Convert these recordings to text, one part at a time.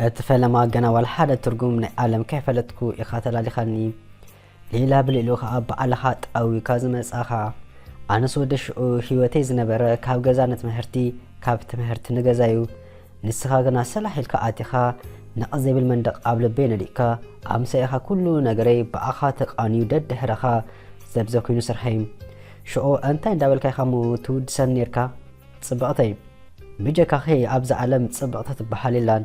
እቲ ፈለማ ገና ዋላ ሓደ ትርጉም ናይ ዓለም ከይፈለጥኩ ኢኻ ተላሊኻኒ። ሌላ ብልዕሊኡ ኸኣ ባዕልኻ ጠዊካ ዝመጻኻ። ኣነስ ወዲ ሽዑ ህይወተይ ዝነበረ ካብ ገዛ ንትምህርቲ፣ ካብ ትምህርቲ ንገዛዩ። ንስኻ ግና ሰላሕ ኢልካ ኣቲኻ፣ ነቕ ዘይብል መንደቕ ኣብ ልበይ ነዲቕካ፣ ኣምሳኢኻ ኩሉ ነገረይ ብኣኻ ተቃንዩ ደድሕረኻ ዘብዘብ ኮይኑ ስርሐይ። ሽዑ እንታይ እንዳበልካ ኢኻ እሞ ትውድሰኒ ኔርካ? ጽብቕተይ፣ ብጀካኺ ኣብዛ ዓለም ጽብቕቲ ትበሃል የላን።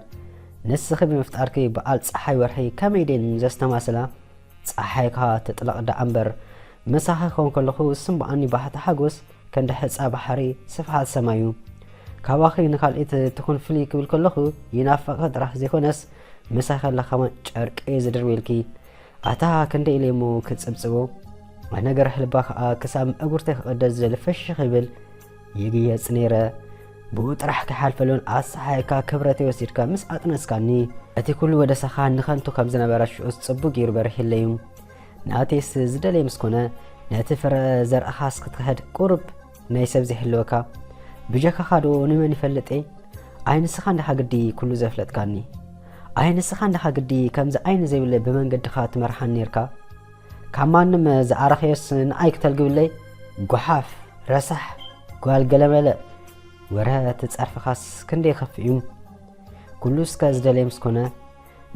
ንስኺ ብምፍጣርኪ በዓል ጸሓይ ወርሒ ከመይ ደን ዘስተማስላ? ጸሓይካ ትጥለቕ ደኣ እምበር፣ ምሳኺ ክኸውን ከለኹ ዝስምዓኒ ባህታ ሓጎስ፣ ክንዲ ሕጻ ባሕሪ ስፍሓት ሰማዩ። ካባኺ ንኻልኢት ትኹን ፍልይ ክብል ከለኹ፣ ይናፍቐኪ ጥራሕ ዘይኮነስ፣ ምሳኺ ከላ ከማን ጨርቂ ዝድርብየልኪ። ኣታ ክንደይ ኢለ እሞ ክጽብጽቦ? ነገር ሕልባ ከኣ ክሳብ ምእጉርተይ ክቕደድ ዝደሊ ፍሽኽ ይብል። ይግየጽ ነይረ። ብኡ ጥራሕ ከይሓልፈሉን ኣሰሓይካ ክብረተይ ወሲድካ ምስ ኣጥነስካኒ፣ እቲ ኩሉ ወደሳኻ ንኸንቱ ከም ዝነበረ ሽዑስ ጽቡቕ ገይሩ በሪህለዩ። ናተይስ ዝደለየ ምስ ኮነ፣ ነቲ ፍረ ዘርእኻስ ክትክሕድ ቁሩብ ናይ ሰብ ዘይህልወካ። ብጀካኻ ዶ ንመን ይፈልጥ እየ? ኣይ ንስኻ እንዲኻ ግዲ ኩሉ ዘፍለጥካኒ። ኣይ ንስኻ እንዲኻ ግዲ ከምዚ ዓይኒ ዘይብለ ብመንገድኻ ትመርሓኒ ኔርካ። ካብ ማንም ዝኣረኸዮስ ንኣይ ክተልግብለይ? ጓሓፍ፣ ረሳሕ፣ ጓል ገለመለ። ወረ እቲ ጸርፍኻስ ክንደይ ይኸፍእ እዩ። ኩሉ እስከ ዝደለየ ምስ ኮነ፣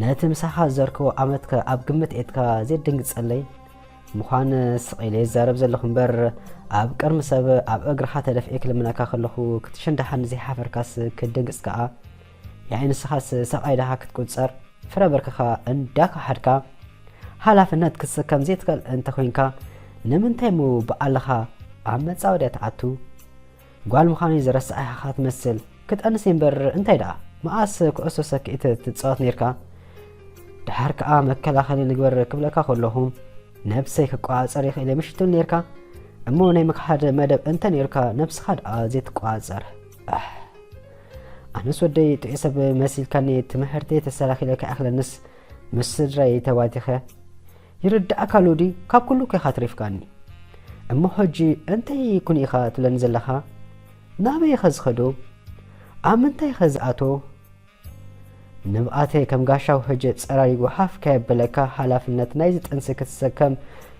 ነቲ ምሳኻ ዝዘርከቦ ኣመትከ ኣብ ግምት ኤትካ ዘየደንግጸለይ? ምዃን ስቕ ኢለ ይዛረብ ዘለኹ እምበር፣ ኣብ ቅድሚ ሰብ ኣብ እግርኻ ተደፊኤ ክልምነካ ከለኹ ክትሽንዳሓኒ ዘይሓፈርካስ ክትድንግጽ ከኣ። ያኢ ንስኻስ ሰብኣይ ደኻ ክትቁጸር፣ ፍረ ብርክኻ እንዳካሓድካ፣ ሓላፍነት ክትስከም ዘይትኽእል እንተ ኾይንካ፣ ንምንታይ እሞ ብኣልኻ ኣብ መጻወድያ ትኣቱ? ጓል ምዃነይ ዝረሳዕ ኢኻ ትመስል። ክትጠንስ እምበር እንታይ ደኣ? መኣስ ኩዕሶ ሰኪዒት ትጻወት ኔርካ? ደሓር ከኣ መከላኸሊ ንግበር ክብለካ ከለኹ፣ ነብሰይ ክቆጻጸር ይኽእል እየ ምሽ ትብል ኔርካ። እሞ ናይ ምክሓድ መደብ እንተ ኔርካ፣ ነብስኻ ደኣ ዘይትቆጻጸር። ኣሕ። ኣነስ ወደይ ጥዑይ ሰብ መሲልካኒ፣ ትምህርተይ ተሰናኺለ ከይኣኽለንስ ምስ ስድራይ ተባቲኸ። ይርድኣካ ኣሎ ድዩ? ካብ ኩሉ እኮ ኢኻ ኣትሪፍካኒ። እሞ ሕጂ እንታይ ኩን ኢኻ ትብለኒ ዘለኻ? ናበይ ኢኸ ዝኸዶ? ኣብ ምንታይ ኢኸ ዝኣቶ? ንብኣተይ ከም ጋሻ ውሕጅ ጸራሪጉ ሓፍ ከየበለካ፣ ሓላፍነት ናይዚ ጥንሲ ክትሰከም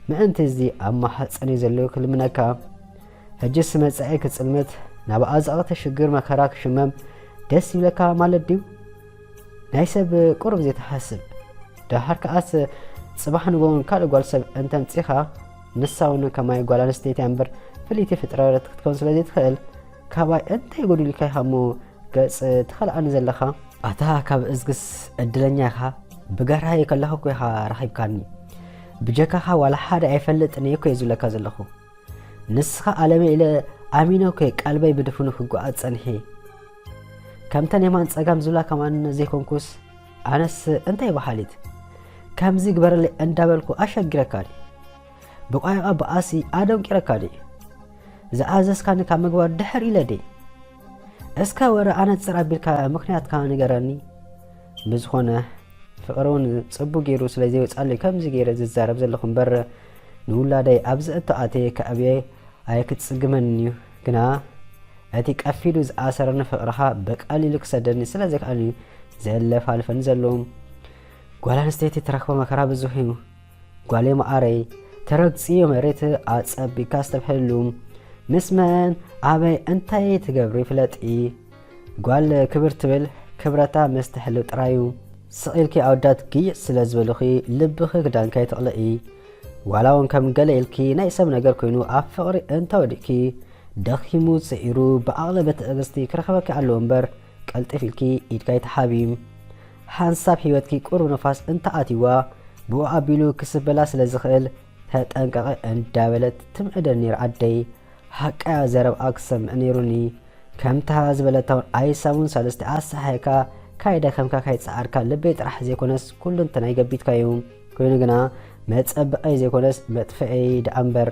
ምእንቲ እዚ ኣብ ማሕጸነይ ዘሎ ክልምነካ። ሕጅስ መጻኢ ክጽልምት፣ ናብ ኣዘቕቲ ሽግር መከራ ክሽመም ደስ ይብለካ ማለት ድዩ? ናይ ሰብ ቁሩብ ዘይትሓስብ። ደሓር ከኣስ ጽባሕ ንግሆ እውን ካልእ ጓል ሰብ እንተምጺኻ፣ ንሳ እውን ከማይ ጓል ኣንስተይቲ እያ እምበር ፍልይቲ ፍጥረት ክትከውን ስለ ዘይትኽእል፣ ካባይ እንታይ ጎዲሉካ ኢኻ እሞ ገጽ ትኸልኣኒ ዘለኻ? ኣታ ካብ እዝግስ ዕድለኛ ኢኻ፣ ብገርሃይ ከለኹ እኮ ኢኻ ረኺብካኒ። ብጀካኻ ዋላ ሓደ ኣይፈልጥን እየ እኮ እየ ዝብለካ ዘለኹ። ንስኻ ኣለመ ኢለ ኣሚነ እኮ እየ ቀልበይ ብድፍኑ ክጓዓዝ ጸኒሐ። ከምተን የማን ጸጋም ዝብላ ከማን ዘይኮንኩስ፣ ኣነስ እንታይ በሃሊት? ከምዚ ግበረለይ እንዳበልኩ ኣሸጊረካ ድየ? ብቋይቓ ብኣሲ ኣደንቂረካ ድየ? ዝኣዘዝካኒ ካብ ምግባር ድሕር ኢለ ድየ? እስከ ወረ ኣነጽር ኣቢልካ ምኽንያትካ ንገረኒ። ብዝኾነ፣ ፍቕሪ እውን ጽቡቕ ገይሩ ስለ ዘይወጽኣለይ ከምዚ ገይረ ዝዛረብ ዘለኹ እምበር፣ ንውላደይ ኣብዚ እቶ ኣትየ ከዕብየ ኣይክጽግመንን እዩ። ግና እቲ ቀፊዱ ዝኣሰረኒ ፍቕርኻ ብቐሊሉ ክሰደኒ ስለ ዘይከኣለኒ እዩ ዘለፋልፈኒ ዘሎ። ጓል ኣንስተይቲ ትረኽቦ መከራ ብዙሕ እዩ። ጓለይ መዓረይ፣ ተረግጽዮ መሬት ኣጸቢካ ኣስተብሕልሉ። ምስ መን፣ ኣበይ፣ እንታይ ትገብሪ ፍለጢ። ጓል ክብር ትብል ክብረታ ምስ ትሕልው ጥራዩ። ስቕ ኢልኪ ኣወዳት ግይጽ ስለ ዝበሉኺ ልብኺ ክዳንካ ኣይትቕልኢ። ዋላ እውን ከም ገለ ኢልኪ ናይ ሰብ ነገር ኮይኑ ኣብ ፍቕሪ እንተወዲቕኪ፣ ደኺሙ ጽዒሩ ብዓቕሊ ብትዕግስቲ ክረኽበኪ ኣለዎ እምበር፣ ቀልጥፍ ኢልኪ ኢድካ ኣይትሓቢ። ሓንሳብ ህይወትኪ ቁሩብ ንፋስ እንተኣትይዋ፣ ብኡ ኣቢሉ ክስበላ ስለ ዝኽእል፣ ተጠንቀቒ እንዳበለት ትምዕደኒ ነይራ ኣደይ። ሓቃ እያ ዘረብኣ ክሰምዕ ነይሩኒ። ከምታ ዝበለታ እውን ኣይሳሙን ሳልስቲ ኣሰሓይካ ካይደኸምካ ካይጸዓርካ ልበይ ጥራሕ ዘይኮነስ ኩሉንተናይ ገቢትካዮ። ኮይኑ ግና መጸበቐይ ዘይኮነስ መጥፍኤይ ደኣ እምበር።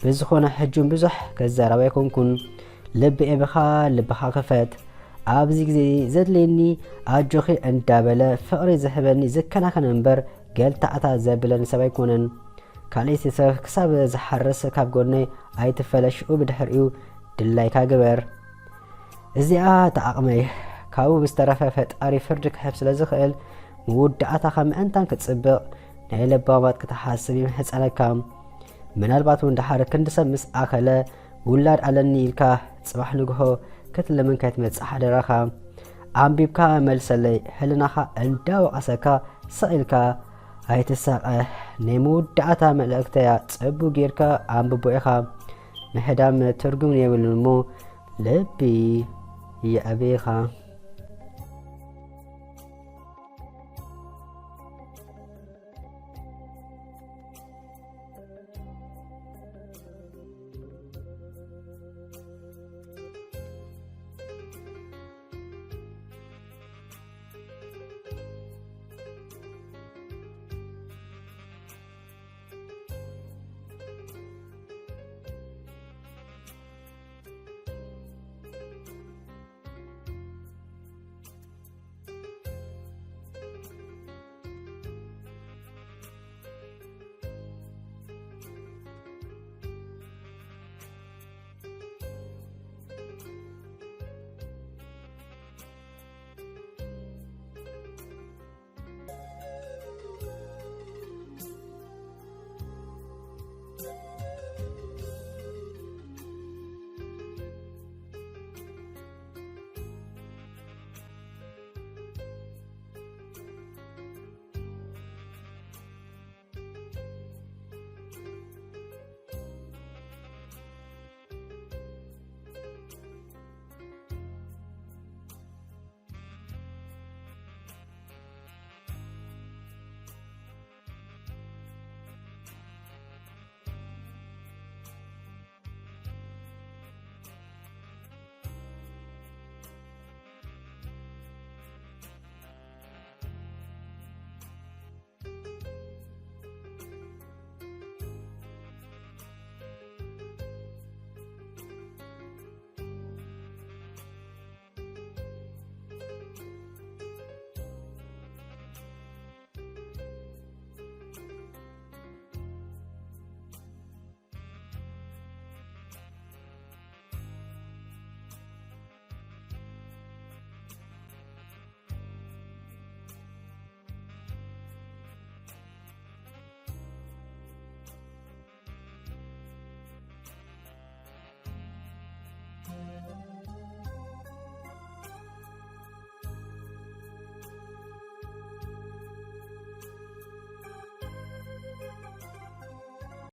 ብዝኾነ ሕጂ እውን ብዙሕ ከዛረብ ኣይኮንኩን። ልበየ ብኻ ልብኻ ክፈት። ኣብዚ ግዜ ዘድልየኒ ኣጆኺ እንዳበለ ፍቕሪ ዝህበኒ ዝከናኸን እምበር ገልታዕታ ዘብለኒ ሰብ ኣይኮነን። ካልኣይቲ ሰብ ክሳብ ዝሓርስ ካብ ጎነይ ኣይትፈለ፣ ሽዑ ብድሕሪኡ ድላይካ ግበር። እዚኣ እታ ዓቕመይ፣ ካብኡ ብዝተረፈ ፈጣሪ ፍርዲ ክሕብ ስለ ዝኽእል፣ መወዳእታኻ ምእንታን ክትጽብቕ ናይ ለባማት ክትሓስብ ይምሕጸነካ። ምናልባት እውን ደሓር ክንዲ ሰብ ምስ ኣኸለ፣ ውላድ ኣለኒ ኢልካ ጽባሕ ንግሆ ክትልምን ከይትመጽእ ሓደራኻ። ኣንቢብካ መልሰለይ፣ ሕልናኻ እንዳወቐሰካ ስቕ ኢልካ ኣይትሳቐ። ናይ መወዳእታ መልእክተያ ጽቡቕ ጌርካ ኣንብቦ ኢኻ። ምሕዳም ትርጉም የብሉን እሞ ልቢ የዕብኻ።